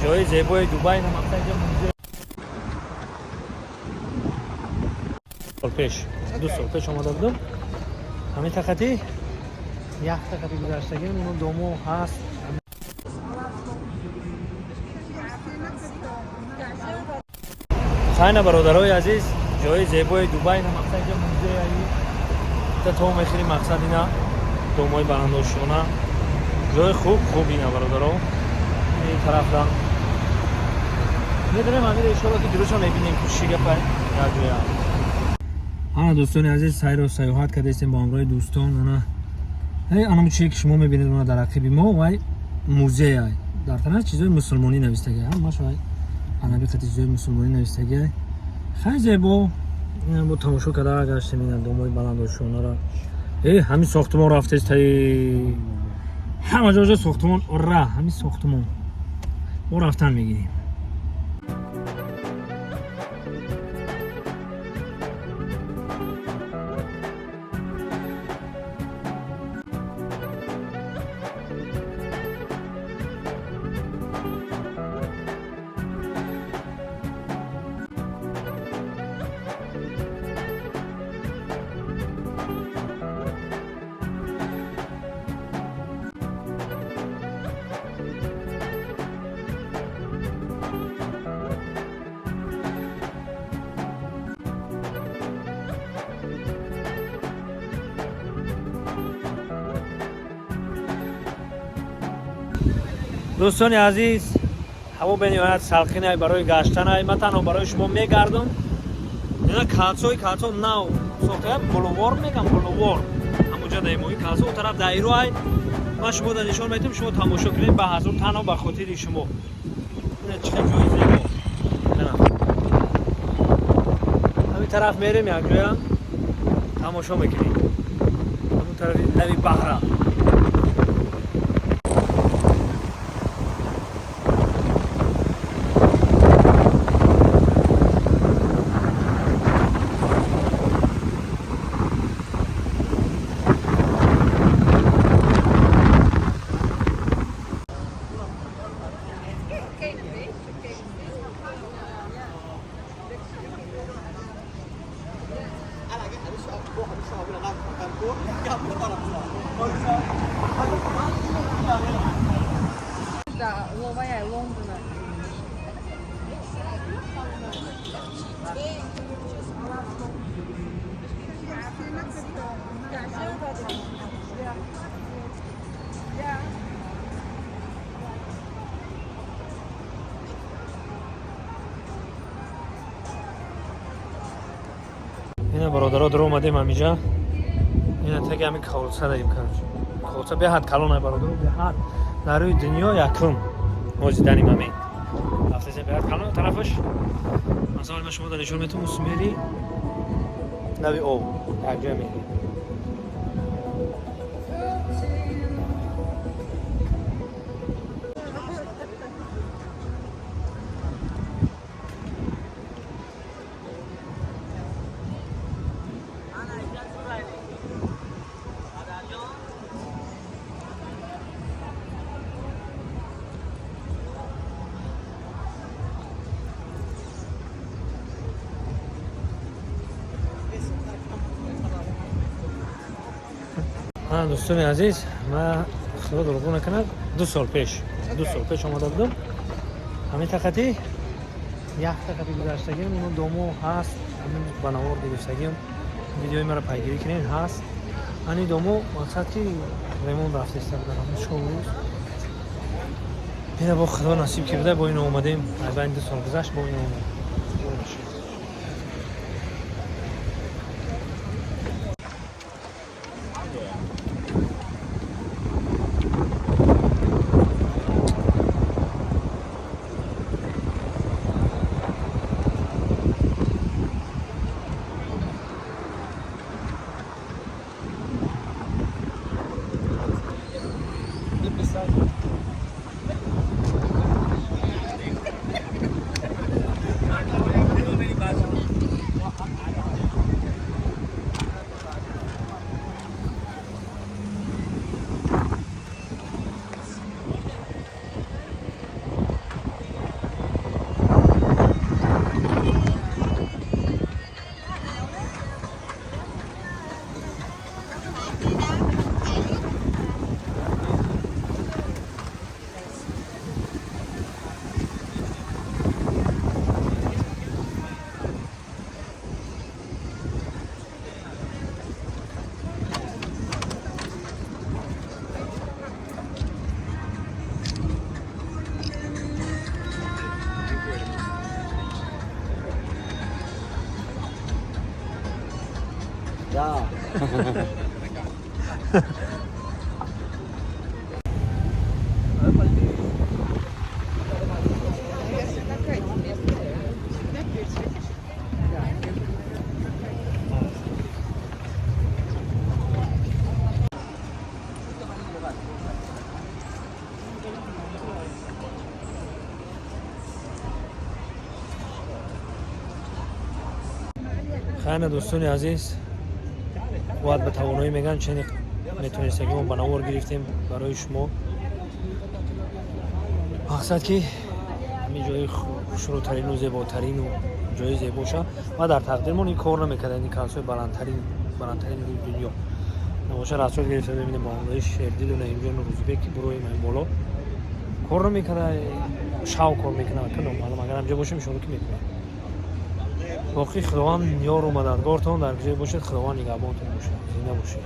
Ҷои зебои Дубай на мақсад ҷо музей. Сол пеш, 2 сол пеш омада будам. Ҳамин тақати як тақати гузаштагим, уно домо ҳаст. Хайна, бародарои азиз, ҷои зебои Дубай на мақсад ҷо музей аи. Та то мехӯри мақсад ина домои баландошёна. Ҷои хуб хуб ина, бародаро. Ин тарафда медонем, амир, иншоалло, ки дурӯша мебинем, ки чӣ гапа як ҷоя. Ана, дӯстони азиз, сайру саёҳат кардастем бо ҳамроҳи дӯстон. Ана анам чие ки шумо мебинед, она дар ақиби мо вай музей ай. Дар тана чизои мусулмонӣ навистагӣ, ҳамаш вай анаби қати чизои мусулмонӣ навистагӣ. Хеле зебо. Ина бо тамошо карда гаштем ина домои баландошёнаро. Э, ҳамин сохтумон рафтест таи ҳама ҷоҷа сохтумон ра, ҳамин сохтумон мо рафтан мегирем. Дӯстони азиз, ҳаво бениҳоят салқинай, барои гаштанай. Ман танҳо барои шумо мегардам. Ина калсои калсо нав сохтая, булувор мегам, булувор ҳамонҷа даимои калсо, он тараф дайроай. Ман шумо да нишон медиҳам, шумо тамошо кунед ба ҳазур, танҳо ба хотири шумо. Ина чӣ хел ҷои зебо. Ина ҳамин тараф мерем, якҷоя тамошо мекунем ҳамон тарафи лаби баҳра. Да, ловая Лондона. Ина, бародаро, дар омадем ҳамиҷа. Ина таги ҳами колса даем. Колса беҳад калонай, бародаро, беҳад, дар рӯи дунё якум мо зиданим ҳамин рафтесем, беҳад калон тарафаш. Масалан, ман шумо дар нишон метавон мусмери нави об якҷоя мерем. Дӯстони азиз, ман, худо дурӯғ накунад, 2 сол пеш омада будам. Ҳамин тақати як тақати гузаштагим, уно домо ҳаст, ҳамин ба навор гирифтагим, видеои маро пайгирӣ кунед, ҳаст. Ани домо мақсад ки ремонт рафтеста будан ҳамин шоҳрӯз. Ина бо худо насиб ки буда, бо ино омадем. Айбайн 2 сол гузашт, бо ино омадем. Да. Хайна, дӯстони азиз, қувват ба тавоноӣ мегӯянд. Чени метонистагӣ мо ба навор гирифтем барои шумо. Мақсад ки ҳамин ҷои хушрӯтарину зеботарину ҷои зебоша ва дар тақдирмон ин кор намекард. Ин калсои баландтарин, баландтарин рӯи дунё набоша. Расол гирифта бибинем бо ҳамроҳи Шердилу Наимҷону Рӯзибек, ки буроем ин боло. Кор намекарда, шав кор мекунад, ка номаълум. Агар ҳамҷо бошем, ишора ки мекунем. Боқӣ Худованд ёру мададгортон. Дар ҷое бошед, Худованд нигаҳбонтон бошад. Зинда бошед.